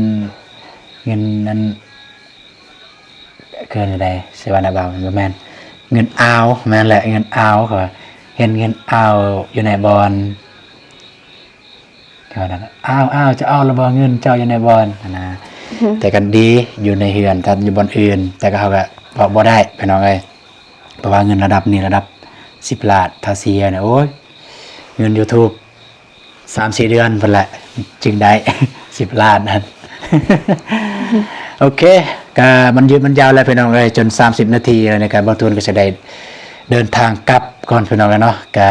ເງິນນັ້ນ ເອີ້ນແນວໃດ ເຊວານາບາວ ບໍ່ແມ່ນ ເງິນອາວ ແມ່ນແຫຼະ ເງິນອາວ ເຂົາວ່າ ເຫັນເງິນອາວຢູ່ໃນບ່ອນ ເຂົາວ່ານັ້ນ ອາວ ອາວ ເຈົ້າເອົາລະບໍ່ເງິນເຈົ້າຢູ່ໃນບ່ອນຫັ້ນນະ. ແຕ່ກໍດີຢູ່ໃນເຮືອນ ຖ້າຢູ່ບ່ອນອື່ນ ແຕ່ກໍເຮົາກໍເວົ້າບໍ່ໄດ້ພີ່ນ້ອງເອີຍ. ເພາະວ່າເງິນລະດັບນີ້ ລະດັບສິບລ້ານ ຖ້າເສຍນີ້ ໂອ້ຍ ເງິນຢູທູບ ສາມສີ່ເດືອນພຸ້ນແຫຼະ ຈຶ່ງໄດ້ສິບລ້ານຫັ້ນ. ໂອເຄ ກະມັນຍືດມັນຍາວແລ້ວພີ່ນ້ອງເອີຍ ຈົນສາມສິບນາທີແລ້ວນີ້ ກະບ່າວຕູນກໍຊິໄດ້ເດີນທາງກັບກ່ອນພີ່ນ້ອງເອີຍເນາະ. ກະ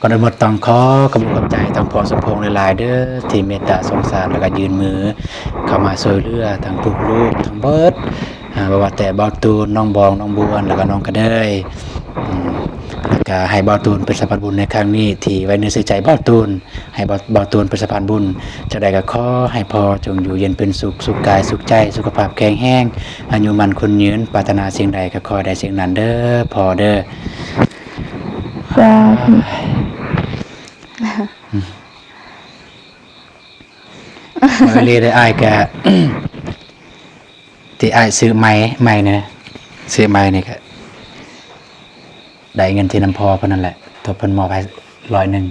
ກ່ອນອື່ນໝົດຕ້ອງຂໍຂອບອົກຂອບໃຈທາງພໍ່ສົມພົງຫຼາຍໆເດີ້ ທີ່ເມດຕາສົງສານ ແລ້ວກໍຍື່ນມືເຂົ້າມາຊ່ວຍເຫຼືອທັງທຸກລູກທັງເບິດ ອ່າ ບໍ່ວ່າແຕ່ບ່າວຕູນ ນ້ອງບອງ ນ້ອງບວນ ແລ້ວກໍນ້ອງກະເດີຍ ອືມ ແລ້ວກໍໃຫ້ບ່າວຕູນເປັນສະພານບຸນໃນຄັ້ງນີ້ ທີ່ໄວ້ເນື້ອເຊື່ອໃຈບ່າວຕູນ ໃຫ້ບ່າວ ບ່າວຕູນເປັນສະພານບຸນ. ຈັ່ງໃດກໍຂໍໃຫ້ພໍ່ຈົ່ງຢູ່ເຢັນເປັນສຸກ ສຸກກາຍສຸກໃຈ ສຸຂະພາບແຂງແຮງ ອາຍຸໝັ້ນຂວັນຍືນ ປາດຖະໜາສິ່ງໃດກໍຂໍໃຫ້ໄດ້ສິ່ງນັ້ນເດີ້ພໍ່ເດີ້. ສາທຸ. ເອີ ເລີຍອ້າຍກະ ທີ່ອ້າຍຊື້ໄມ ໄມນີ້ນະ ຊື້ໄມນີ້ກະໄດ້ເງິນທີ່ນຳພໍ່ເພິ່ນນັ້ນແຫຼະ ໂຕເພິ່ນມອບໃຫ້ຮ້ອຍໜຶ່ງ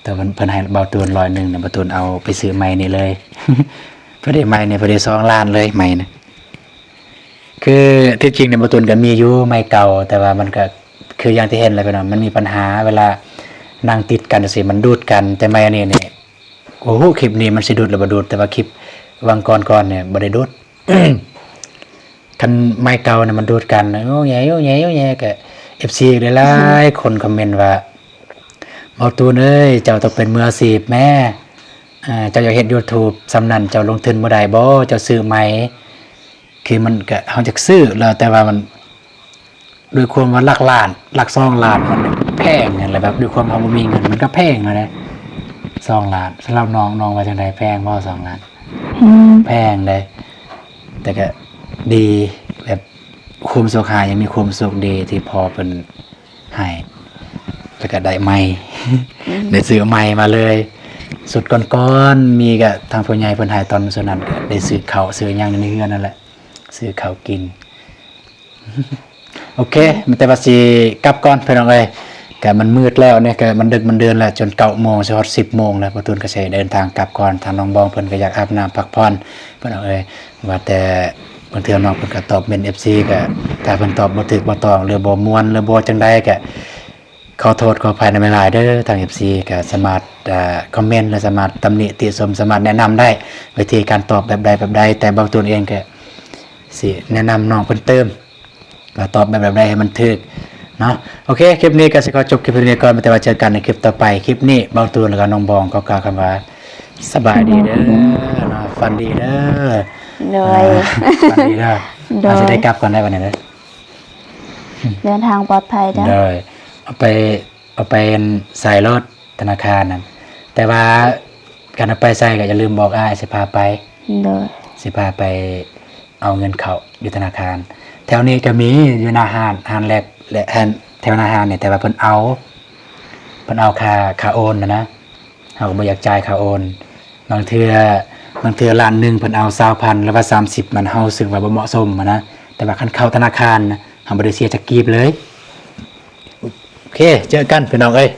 ໂຕເພິ່ນ ເພິ່ນໃຫ້ບ່າວຕູນຮ້ອຍໜຶ່ງນະ ບ່າວຕູນເອົາໄປຊື້ໄມນີ້ເລີຍ ພໍດີໄມນີ້ ພໍດີສອງລ້ານເລີຍໄມນະ. ຄືທີ່ຈິງນີ້ບ່າວຕູນກໍມີຢູ່ໄມເກົ່າ ແຕ່ວ່າມັນກໍຄືຢ່າງທີ່ເຫັນແຫຼະພີ່ນ້ອງ ມັນມີບັນຫາເວລານັ່ງຕິດກັນຈັ່ງຊີ້ ມັນດູດກັນ ແຕ່ໄມອັນນີ້ນີ້ ບໍ່ຮູ້ຄລິບນີ້ມັນຊິດູດຫຼືບໍ່ດູດ ແຕ່ວ່າຄລິບຫວ່າງກ່ອນໆນີ້ບໍ່ໄດ້ດູດ. ຄັນໄມເກົ່ານີ້ມັນດູດກັນ ໂອ້ແຍ ໂອ້ແຍ ໂອ້ແຍ ກໍເອັຟຊີຫຼາຍໆຄົນຄອມເມັນວ່າ ບ່າວຕູນເອີຍ ເຈົ້າຕ້ອງເປັນມືອາຊີບແມ້ ເຈົ້າຢາກເຮັດຢູທູບສ່ຳນັ້ນ ເຈົ້າລົງທຶນບໍ່ໄດ້ບໍ່ ເຈົ້າຊື້ໄມ ຄືມັນກະ ເຮົາຢາກຊື້ແຫຼະ ແຕ່ວ່າມັນ ດ້ວຍຄວາມວ່າຫຼັກລ້ານ ຫຼັກສອງລ້ານ ມັນແພງຫັ້ນແຫຼະ ແບບດ້ວຍຄວາມເຮົາບໍ່ມີເງິນ ມັນກໍແພງຫັ້ນແຫຼະ ສອງລ້ານ. ສຳລັບນ້ອງ ນ້ອງວ່າຈັ່ງໃດ ແພງບໍ່ ສອງລ້ານ? ແພງ ແພງເດ້ ແຕ່ກໍດີ ແບບຄວາມໂຊກຮ້າຍຍັງມີຄວາມໂຊກດີທີ່ພໍ່ເພິ່ນໃຫ້ ແລ້ວກໍໄດ້ໄມ ອືມ ໄດ້ຊື້ໄມມາເລີຍ. ຊຸດກ່ອນໆ ມີກໍທາງຜູ້ໃຫຍ່ເພິ່ນໃຫ້ຕອນຊຸດນັ້ນ ກໍໄດ້ຊື້ເຂົ້າຊື້ຫຍັງໃນເຮືອນນັ້ນແຫຼະ ຊື້ເຂົ້າກິນ. ໂອເຄ ມີແຕ່ວ່າຊິກັບກ່ອນພີ່ນ້ອງເອີຍ ກະມັນມືດແລ້ວນີ້ ກະມັນດຶກມັນເດີນແລ້ວ ຈົນເກົ້າໂມງ ຊິຮອດສິບໂມງແລ້ວ ບ່າວຕູນກໍຊິເດີນທາງກັບກ່ອນ. ທາງນ້ອງບອງເພິ່ນກໍຢາກອາບນ້ຳພັກຜ່ອນພີ່ນ້ອງເອີຍ ວ່າແຕ່ບາງເທື່ອນ້ອງເພິ່ນກໍຕອບເມັນເອັຟຊີ ກະຖ້າເພິ່ນຕອບບໍ່ຖືກບໍ່ຕ້ອງ ຫຼືບໍ່ມ່ວນ ຫຼືບໍ່ຈັ່ງໃດ ກະ ຂໍໂທດຂໍອະໄພນຳຫຼາຍໆເດີ້ ທາງເອັຟຊີກໍສາມາດ ເອີ ຄອມເມັນ ແລະ ສາມາດຕຳໜິຕິຊົມ ສາມາດແນະນຳໄດ້ ວິທີການຕອບແບບໃດແບບໃດ ແຕ່ບ່າວຕູນເອງກໍຊິແນະນຳນ້ອງເພິ່ນຕື່ມ ວ່າຕອບແບບໃດໃຫ້ມັນຖືກເນາະ. ໂອເຄ ຄລິບນີ້ກໍຊິຂໍຈົບຄລິບເທົ່ານີ້ກ່ອນ ແຕ່ວ່າເຈີກັນໃນຄລິບຕໍ່ໄປ. ຄລິບນີ້ບ່າວຕູນ ແລ້ວກໍນ້ອງບອງ ຂໍກ່າວຄຳວ່າ ສະບາຍດີເດີ້ເນາະ ຝັນດີເດີ້. ໂດຍ ອ່າ ຝັນດີເດີ້. ໂດຍ ອາດຈະໄດ້ກັບກ່ອນໄດ້ບັດນີ້ເດີ້. ເດີນທາງປອດໄພເດີ້. ໂດຍ ເອົາໄປ ເອົາໄປໃສ່ລົດທະນາຄານນັ້ນ ແຕ່ວ່າຄັນເຮົາໄປໃສກໍຢ່າລືມບອກອ້າຍ ຊິພາໄປ ໂດຍ ຊິພາໄປເອົາເງິນເຂົ້າຢູ່ທະນາຄານ. ແຖວນີ້ກໍມີຢູ່ໜ້າຮ້ານ ຮ້ານແລກ ແລະ ຮ້ານ ແຖວໜ້າຮ້ານນີ້ ແຕ່ວ່າເພິ່ນເອົາ ເພິ່ນເອົາຄ່າ ຄ່າໂອນນະນະ ເຮົາກໍບໍ່ຢາກຈ່າຍຄ່າໂອນ. ບາງເທື່ອ ບາງເທື່ອລ້ານໜຶ່ງເພິ່ນເອົາຊາວພັນ ຫຼືວ່າສາມສິບ ມັນ ເຮົາຮູ້ສຶກວ່າບໍ່ເໝາະສົມນະ. ແຕ່ວ່າຄັນເຂົ້າທະນາຄານນະ ເຮົາບໍ່ໄດ້ເສຍຈັກກີບເລີຍ. ໂອເຄ ເຈີກັນພີ່ນ້ອງເອີຍ.